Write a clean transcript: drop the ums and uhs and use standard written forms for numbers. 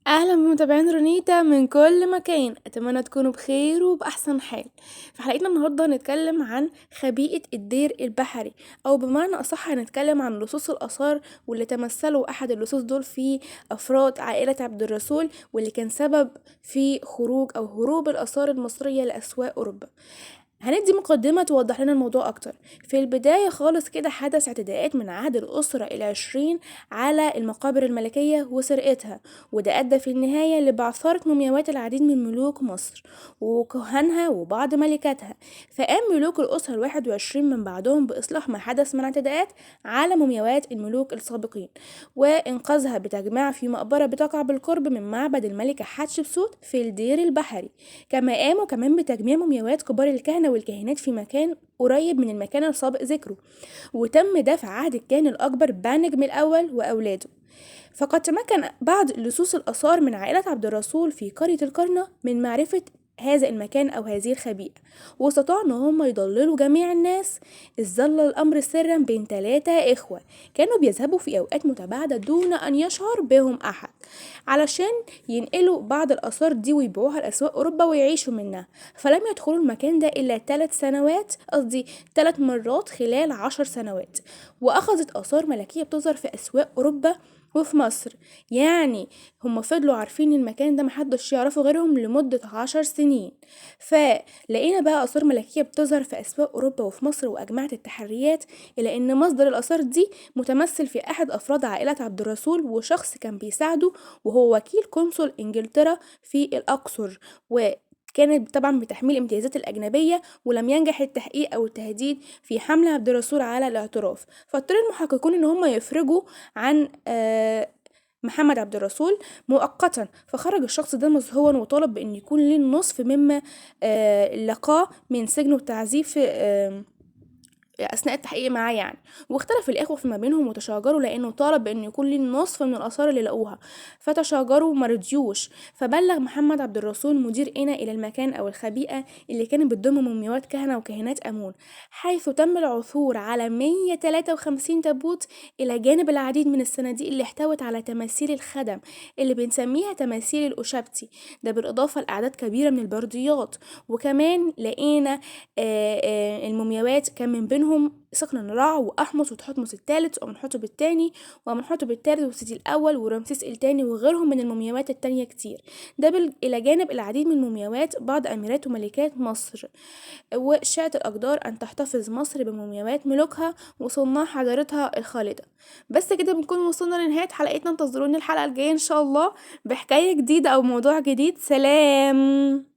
اهلا بمتابعين رونيتا من كل مكان، اتمنى تكونوا بخير وباحسن حال. في حلقتنا النهارده هنتكلم عن خبيئه الدير البحري، او بمعنى اصح هنتكلم عن لصوص الاثار واللي تمثلوا احد اللصوص دول في افراد عائله عبد الرسول، واللي كان سبب في خروج او هروب الاثار المصريه لاسواق اوروبا. هندي مقدمة توضح لنا الموضوع أكتر. في البداية خالص كده حدث اعتداءات من عهد الأسرة 20 على المقابر الملكية وسرقتها، وده أدى في النهاية لبعثرة مومياوات العديد من ملوك مصر وكهانها وبعض ملكاتها. فقام ملوك الأسرة 21 من بعدهم بإصلاح ما حدث من اعتداءات على مومياوات الملوك السابقين وإنقاذها بتجميع في مقبرة بتقع بالقرب من معبد الملكة حتشبسوت في الدير البحري. كما قاموا كمان بتجميع مومياوات كبار الكهنة والكاهنات في مكان قريب من المكان السابق ذكره، وتم ده في عهد الكاهن الأكبر بانجم الأول وأولاده. فقد تمكن بعض لصوص الآثار من عائلة عبد الرسول في قرية القرنة من معرفة هذا المكان أو هذه الخبيئة، واستطاعوا إن هم يضللوا جميع الناس. إذ ظل الأمر سرا بين 3 إخوة كانوا بيذهبوا في أوقات متباعدة دون أن يشعر بهم أحد، علشان ينقلوا بعض الآثار دي ويبيعوها لأسواق أوروبا ويعيشوا منها. فلم يدخلوا المكان ده إلا 3 مرات خلال 10 سنوات، وأخذت آثار ملكية بتظهر في أسواق أوروبا وفي مصر. يعني هم فضلوا عارفين المكان ده محدش يعرفه غيرهم لمدة 10 سنين. فلقينا بقى آثار ملكية بتظهر في أسواق أوروبا وفي مصر، وأجمعت التحريات إلى إن مصدر الآثار دي متمثل في أحد أفراد عائلة عبد الرسول وشخص كان بيساعده، وهو وكيل قنصل إنجلترا في الأقصر، وكانت طبعا بتحميل امتيازات الأجنبية. ولم ينجح التحقيق أو التهديد في حمل عبد الرسول على الاعتراف، فاضطر المحققون إن هم يفرجوا عن محمد عبد الرسول مؤقتا. فخرج الشخص ده مزهوا وطالب بأن يكون ليه النصف مما لقاه من سجن وتعذيب في أثناء التحقيق معاه يعني. واختلف الإخوة فيما بينهم وتشاجروا، لأنه طالب بأنه يكون ليه النصف من الآثار اللي لقوها، فتشاجروا وما رضيوش. فبلغ محمد عبد الرسول مدير إنا إلى المكان أو الخبيئة اللي كانت بتضم مومياوات كهنة وكاهنات أمون، حيث تم العثور على 153 تابوت إلى جانب العديد من الصناديق اللي احتوت على تماثيل الخدم اللي بنسميها تماثيل الأوشابتي، ده بالإضافة لأعداد كبيرة من البرديات. وكمان لقينا المومياوات كان من بينهم سقن الرع وأحمس وتحتمس الثالث وأمنحتب الثاني وأمنحتب الثالث وسيتي الأول ورمسيس الثاني وغيرهم من المومياوات التانية كتير، ده إلى جانب العديد من مومياوات بعض أميرات وملكات مصر. وشاءت الأقدار أن تحتفظ مصر بمومياوات ملوكها وصناع حضارتها الخالدة. بس كده بنكون وصلنا لنهاية حلقتنا، انتظروني الحلقة الجاية إن شاء الله بحكاية جديدة أو موضوع جديد. سلام.